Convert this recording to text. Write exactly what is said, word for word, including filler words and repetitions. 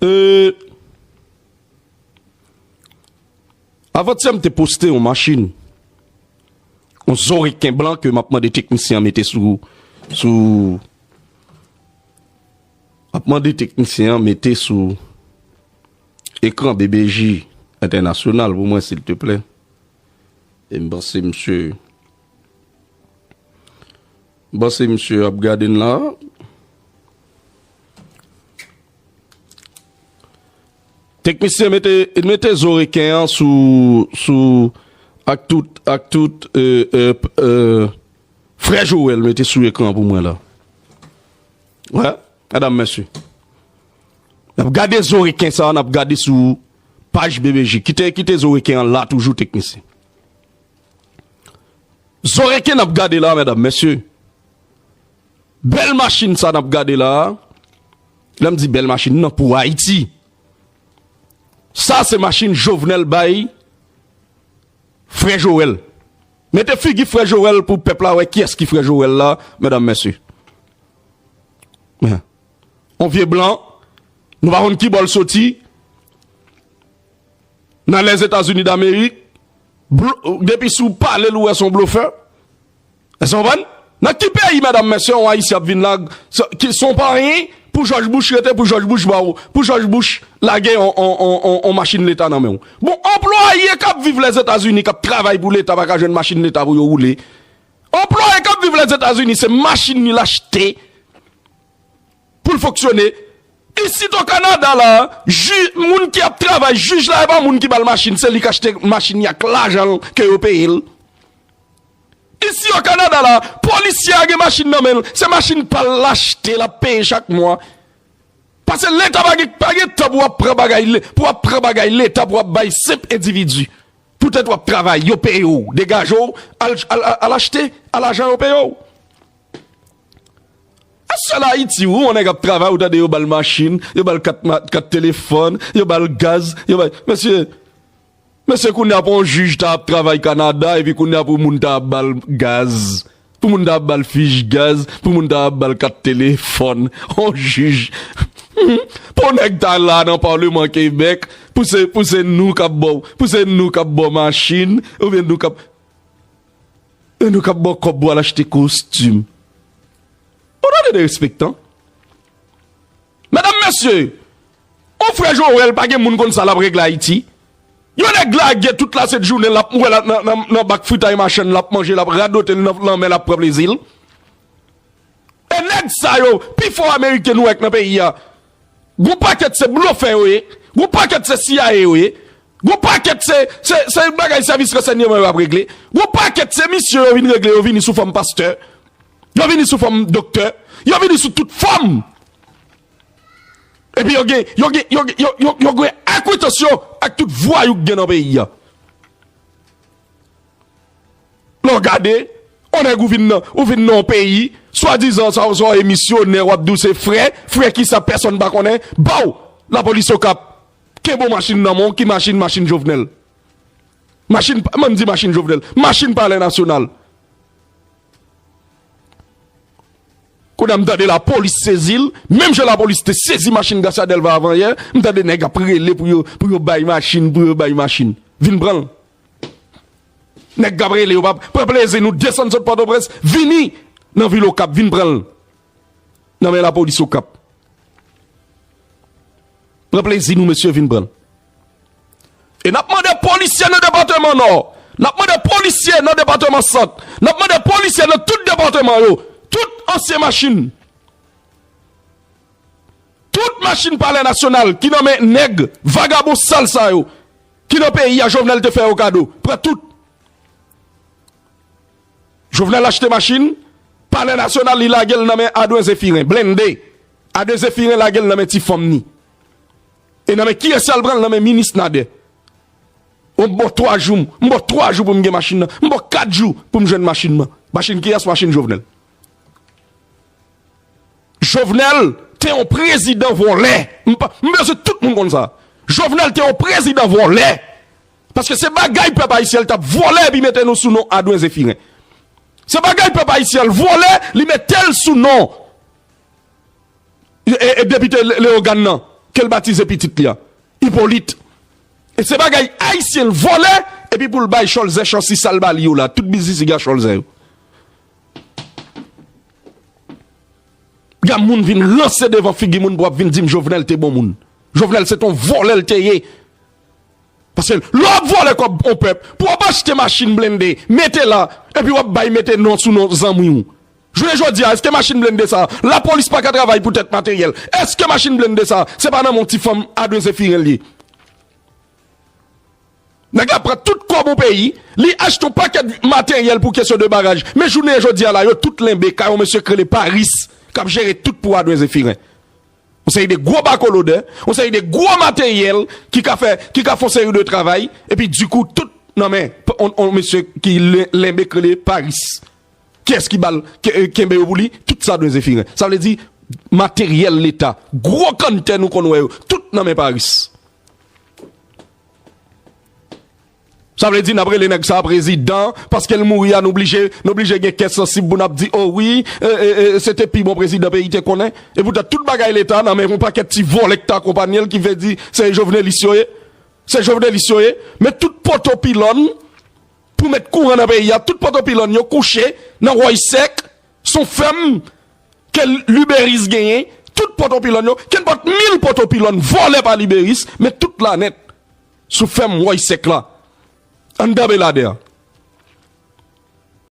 E, avantyè m te poste yon machin, yon zo reken blan ke m ap mande teknisyen an mete sou, sou, m ap mande teknisyen an mete sou ekran B B J entènasyonal pou mwen, silteplè. E m panse misye, m panse misye ap gade n la. Teknisyen, mete, mete zo reken an sou, sou, ak tout, ak tout, euh, euh, p-, euh, frè Joel, mete sou ekran pou mwen la. Wè, medam, mesye. N ap gade zo reken sa, n ap gade sou paj B B J. Kite, kite zo reken an la toujou, teknisyen. Zo reken n ap gade la, medam, mesye. Bèl machin sa n ap gade la. Lè m di bèl machin nan pou Ayiti. Sa se machin Jovenel bay frè Joel. Mete figi frè Joel pou pèp la wè kiyès ki frè Joel la, medam, mesye. Men, yon vye blan, nou pa konn ki bò l soti, nan Lèzetazini Damerik, blo-, depi si w pale l, ou wè se yon blofè. Èske w konprann? Nan ki peyi, medam, mesye, yon Ayisyen ap vin la, se, ki, se yon pa anyen, pou Jòj Bouch rete, pou Jòj Bouch ba w, pou Jòj Bouch lage yon, yon, yon, yon, yon machin leta nan men w? Bon, anplwaye k ap viv Lèzetazini, k ap travay pou leta, pa ka jwenn machin leta pou yo woule. Anplwaye k ap viv Lèzetazini, se machin li l achte pou l fonksyone. Isit o Kanada la, ji-, moun ki ap travay, jij la, e pa moun ki ba l machin, se li k achte machin li ak lajan l ke yo peye l. Isi o Kanada la, polisye a gen machin nan men l, se machin pa l l achte, l ap peye chak mwa. Paske leta pa gen, pa gen tan pou w ap pran bagay le-, pou w ap pran bagay leta, pou w ap bay senp endividi. Poutèt w ap travay, yo peye w, degaje w, al, al, al, al achte, al ajan yo peye w. A sèl Ayiti, wi, yon nèg ap travay, ou tande yo ba l machin, yo ba l kat ma-, kat telefòn, yo ba l gaz, yo ba l, mesye, mesye, kounye a pou yon jij ta ap travay Kanada, epi kounye a pou moun ta ap ba l gaz, pou moun ta ap ba l fich gaz, pou moun ta ap ba l kat telefòn, yon jij. Pou yon nèg ta la nan palman Kebèk, pou se, pou se nou k ap ba w, pou se nou k ap ba w machin, oubyen nou k ap E nou k ap ba w kòb pou al achte kostim. Ou tande derespektan? Medam, mesye, yon frè Joel pa gen moun konn sa l ap regle Ayiti. Yon nèg lage tout lasent jounen l ap wè l nan, nan, nan bak fritay machann, l ap manje, l ap radote l nan lanmè, l ap pran plezi l. E nèg sa yo, pifò Ameriken nou wè k nan peyi a, gon pakèt se blofè yo ye, gon pakèt se C I A yo ye, gon pakèt se, se, se bagay sèvis ransèyman yo ap regle, gon pakèt se misye yo vin regle, yo vini sou fòm pastè, yo vini sou fòm doktè, yo vini sou tout fòm. Epi yo gen, yo gen, yo gen, yo, yo, yo gen akwentans yo ak tout vwayou k gen nan peyi a. Lè w gade, yon nèg ou vin nan, ou vin nan yon peyi, swadizan sa, sa w ye misyonè, w ap di w se frè, frè kisa pèsonn pa konnen, baw, lapolis Okap, kenbe w machin nan men w, ki machin, machin Jovenel. Machin, m di machin Jovenel, machin Palè Nasyonal. Kounye a m tande lapolis sezi l, menm jan lapolis te sezi machin Gracia Delva avan yè, m tande nèg ap rele pou yo, pou yo bay machin, pou yo bay machin. Vin pran l. Nèg k ap rele yo, p ap pran plezi nou desann sot Pòtoprens, vini nan vil Okap, vin pran l nan men lapolis Okap. Pran plezi nou, mesye, vin pran l. E n ap mande polisye nan depatman Nò, n ap mande polisye nan depatman Sant, n ap mande polisye nan tout depatman yo, tout ansyen machin, tout machin Palè Nasyonal ki nan men nèg vagabon sal sa yo, ki nan peyi a, Jovenel te fè yo kado, pran tout. Jovenel achte machin, Palè Nasyonal, li lage l nan men Adwen Zefiren, blende. Adwen Zefiren lage l nan men ti fanm ni. E nan men kiyès y al pran l? Nan men minis Nadè. M ba w twa jou, m ba w twa jou pou m gen machin nan. M ba w kat jou pou m jwenn machin nan. Machin kiyès? Machin Jovenel. Jovenel te yon prezidan vòlè. M pa, m bezwen tout moun konn sa. Jovenel te yon prezidan vòlè. Paske se bagay pèp ayisyen l t ap vòlè epi mete nou sou non Adwen Zefiren. Se bagay pèp ayisyen l vòlè, li mete l sou non, e, e, e depite Le-, Leyogàn nan. ke l batize pitit li a, Ipolit. E se bagay ayisyen l vòlè, epi pou l bay Cholzè chòsi sa l ba li yo la, tout biznis li a Cholzè yo. Gade moun vin ranse devan figi moun pou ap vin di m Jovenel te bon moun. Jovenel se t on vòlè l te ye. Paske lè w ap vòlè kòb on pèp, pou w ap achte machin blende, mete la, epi w ap bay mete non sou non zanmi w. Jounen jodi a, èske machin blende sa, lapolis pa ka travay poutèt materyèl? Èske machin blende sa, se pa nan men yon ti fanm Adwen Zefiren l ye? Nèg la pran tout kòb yon peyi, li achte yon pakèt materyèl pou kesyon de baraj. Men jounen jodi a la, yo tout lenbe kay yon mesye k rele Paris, k ap jere tout pou Adwen Zefiren. Yon seri de gwo bakolodè, yon seri de gwo materyèl ki ka fè, ki ka fè yon seri de travay, epi dikou tout nan men yon, yon mesye ki le- lenbe k rele Paris. Kiyès ki ba l, ke- kenbe yo pou li? Tout sa Adwen Zefiren. Sa vle di, materyèl leta, gwo kanntè nou konn wè yo, tout nan men Paris. Sa vle di n ap rele nèg sa a prezidan, paske l mouri a, nou blije, nou blije gen kè sansib pou n ap di, o wi, e, e, e, se te pi bon prezidan peyi te konnen. E poutan tout bagay leta nan men yon pakèt ti vòlè k ta akonpanye l ki vle di se jovenelis yo ye. Se jovenelis yo ye. Men tout poto pilòn pou met kouran nan peyi a, tout poto pilòn yo kouche nan wòy sèk, se yon fèm ke Liberis genyen, tout poto pilòn yo, kenpòt mil poto pilòn vòlè pa Liberis, men tout la nèt sou fèm wòy sèk la, anndan Beladè.